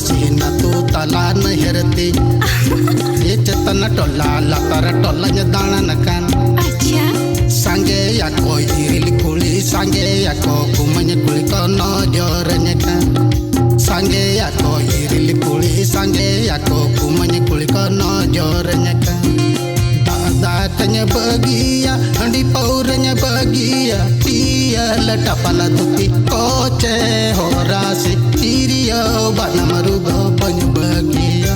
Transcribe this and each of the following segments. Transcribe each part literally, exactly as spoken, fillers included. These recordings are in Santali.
ᱥᱤᱱᱟᱹᱛᱩ ᱛᱟᱞᱟ ᱱᱟᱹᱭᱦᱟᱹᱨ ᱛᱤᱧ᱾ ᱮ ᱪᱮᱛᱟᱱ ᱴᱚᱞᱟ ᱞᱟᱛᱟᱨ ᱴᱚᱞᱟᱧ ᱫᱟᱬᱟᱱ ᱠᱟᱱ᱾ ᱟᱪᱪᱷᱟ᱾ ᱥᱟᱸᱜᱮᱭᱟᱠᱚ ᱤᱨᱤᱞ ᱠᱩᱲᱤ, ᱥᱟᱸᱜᱮᱭᱟᱠᱚ ᱠᱩᱢᱟᱹᱧ ᱠᱩᱲᱤ ᱠᱚ ᱱᱚᱡᱚᱨᱟᱹᱧ ᱠᱟᱱ᱾ ᱥᱟᱸᱜᱮᱭᱟᱠᱚ ᱤᱨᱤᱞ ᱠᱩᱲᱤ, ᱥᱟᱸᱜᱮᱭᱟᱠᱚ ᱠᱩᱢᱟᱹᱧ ᱠᱩᱲᱤ ᱠᱚ ᱱᱚᱡᱚᱨᱟᱹᱧ ᱠᱟᱱ᱾ ᱫᱟᱫᱟ ᱠᱟᱹᱧ ᱵᱟᱹᱜᱤᱭᱟ, ᱦᱟᱺᱰᱤ ᱯᱟᱹᱣᱨᱟᱹᱧ ᱵᱟᱹᱜᱤᱭᱟ, ᱴᱤᱭᱟᱹ ᱞᱟᱴᱟ ᱯᱟᱞᱟ ᱫᱷᱩᱛᱤ ᱠᱚᱪᱮ ᱦᱚᱨᱟᱥᱤ, ᱛᱤᱨᱭᱳ ᱵᱟᱱᱟᱢ ᱨᱩ ᱫᱚ ᱵᱟᱹᱧ ᱵᱟᱹᱜᱤᱭᱟ᱾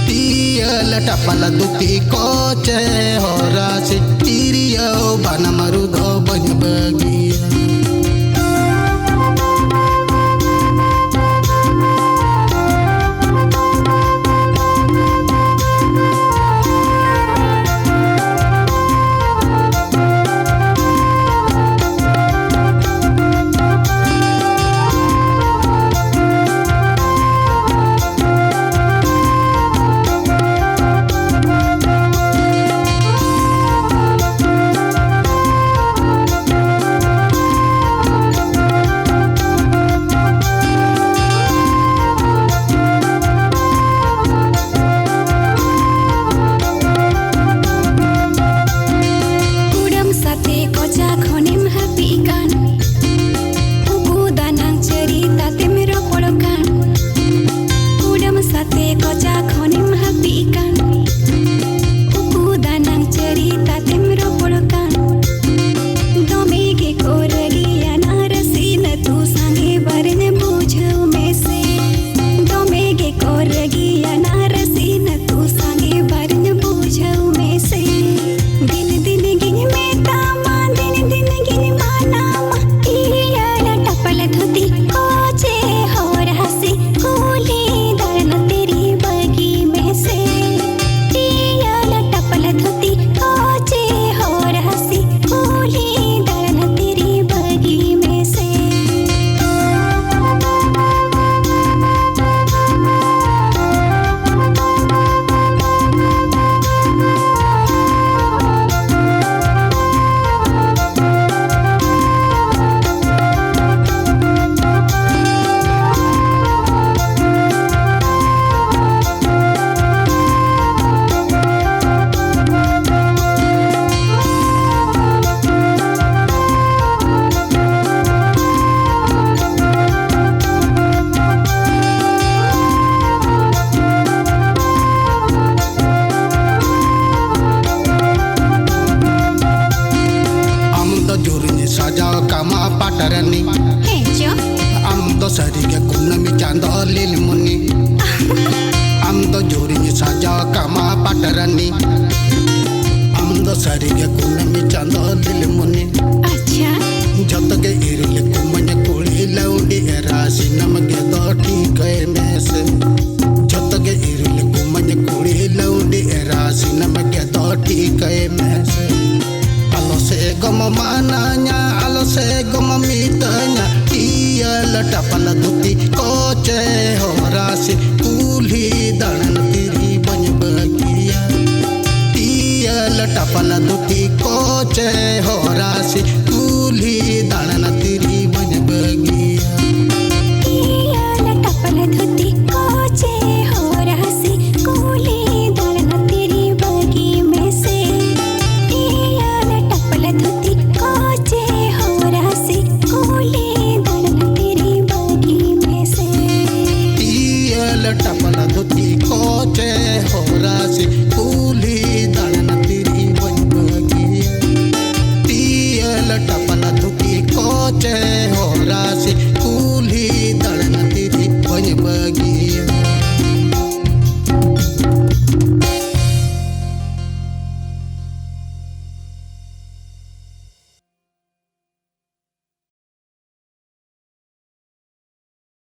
ᱴᱤᱭᱟᱹ ᱞᱟᱴᱟ ᱯᱟᱞᱟ ᱫᱷᱩᱛᱤ ᱠᱚᱪᱮ ᱦᱚᱨᱟᱥᱤ, ᱛᱤᱨᱭᱳ ᱵᱟᱱᱟᱢ ᱨᱩ ᱫᱚ ᱵᱟᱹᱧ ᱵᱟᱹᱜᱤᱭᱟ᱾ ᱠᱩᱰᱟᱹᱢ ᱥᱟᱛᱮ ᱠᱚᱪᱟ ᱠᱷᱚᱱᱮᱢ ᱦᱟᱹᱯᱤᱜ ᱠᱟᱱ, ᱩᱠᱩ ᱫᱟᱱᱟᱝ ᱪᱟᱹᱨᱤ ᱛᱟᱛᱮᱢ ᱨᱚᱯᱚᱲ ᱠᱟᱱ᱾ ᱠᱩᱰᱟᱹᱢ ᱥᱟᱛᱮ ᱠᱚᱪᱟ ᱠᱷᱚᱱᱮᱢ ᱦᱟᱹᱯᱤᱜ ᱠᱟᱱ, ᱩᱠᱩ ᱫᱟᱱᱟᱝ ᱪᱟᱹᱨᱤ ᱛᱟᱛᱮᱢ ᱨᱚᱯᱚᱲ ᱠᱟᱱ᱾ ᱫᱚᱢᱮ ᱜᱮ ᱠᱚ ᱨᱟᱹᱜᱤᱭᱟ ᱱᱟᱨᱟᱥᱤ ᱱᱟᱹᱛᱩ, ᱥᱟᱸᱜᱮ ᱵᱟᱨᱮᱧ ᱵᱩᱡᱷᱟᱹᱣ ᱢᱮᱥᱮ᱾ ᱫᱚᱢᱮ ᱜᱮ ᱠᱚ ᱨᱟᱹᱜᱤᱭᱟ ᱱᱟᱨᱟᱥᱤ ᱱᱟᱹᱛᱩ, ᱥᱟᱸᱜᱮ ᱵᱟᱨᱮᱧ ᱵᱩᱡᱷᱟᱹᱣ ᱢᱮᱥᱮ᱾ ᱫᱤᱱ ᱫᱤᱱ ᱜᱤᱧ ᱢᱮᱛᱟᱢᱟ, ᱫᱤᱱ ᱫᱤᱱ ᱜᱤᱧ ᱢᱟᱱᱟᱢᱟ, ᱤᱭᱟᱹ ᱴᱟᱯᱟᱞ ᱫᱷᱩᱛᱤ ᱠᱚᱪᱮ ᱦᱚᱨ ᱦᱟᱹᱥᱤ, ᱠᱩᱞᱦᱤ ᱫᱟᱬᱟᱱ ᱛᱤᱨᱤ ᱵᱟᱹᱜᱤ ᱢᱮᱥᱮ᱾ ᱤᱭᱟᱹ ᱴᱟᱯᱟᱞ ᱫᱷᱩᱛᱤ ᱠᱚᱪᱮ ᱦᱚᱨ ᱦᱟᱹᱥᱤ, ᱠᱩᱞᱦᱤ ᱫᱟᱬᱟᱱ ᱛᱤᱨᱤ ᱵᱟᱹᱜᱤ ᱢᱮᱥᱮ᱾ ᱡᱟᱣ ᱠᱟᱢᱟ ᱯᱟᱴᱨᱟᱱᱤ, ᱟᱢ ᱫᱚ ᱥᱟᱹᱨᱤ ᱜᱮ ᱠᱩᱱᱟᱹᱢᱤ ᱪᱟᱸᱫᱚ ᱞᱤᱞᱢᱩᱱᱤ᱾ ᱟᱪᱪᱷᱟ᱾ ᱡᱚᱛᱚ ᱜᱮ ᱤᱨᱤᱞ ᱠᱩᱢᱟᱹᱧ ᱠᱩᱲᱤ ᱞᱟᱹᱣᱰᱤ ᱮᱨᱟ ᱥᱤᱱᱟᱢ ᱜᱮ ᱫᱚ ᱴᱷᱤᱠᱟᱹᱭ ᱢᱮ ᱥᱮ᱾ ᱡᱚᱛᱚ ᱜᱮ ᱤᱨᱤᱞ ᱠᱩᱢᱟᱹᱧ ᱠᱩᱲᱤ ᱞᱟᱹᱣᱰᱤ ᱮᱨᱟ ᱥᱤᱱᱟᱢ ᱜᱮ ᱫᱚ ᱴᱷᱤᱠᱟᱹᱭ ᱢᱮ ᱥᱮ᱾ ᱟᱞᱚ ᱥᱮ ᱜᱚᱢ ᱢᱟᱱᱟᱧᱟ, ᱟᱞᱚ ᱥᱮ ᱜᱚᱢ ᱢᱤᱛᱟᱹᱧᱟ, ᱴᱤᱭᱟᱹᱞ ᱴᱟᱯᱟᱞ ᱫᱷᱩᱛᱤ ᱠᱚᱪᱮ ᱦᱚᱨᱟᱥᱤ ᱠᱩᱞᱦᱤ ᱫᱟᱬᱟᱱ ᱛᱤᱨᱤ ᱵᱟᱹᱧ ᱵᱟᱹᱜᱤᱭᱟ᱾ ᱴᱤᱭᱟᱹᱞ ᱴᱟᱯᱟᱞ ᱫᱷᱩᱛᱤ ᱠᱚᱪᱮ ᱦᱚᱨᱟᱥᱤ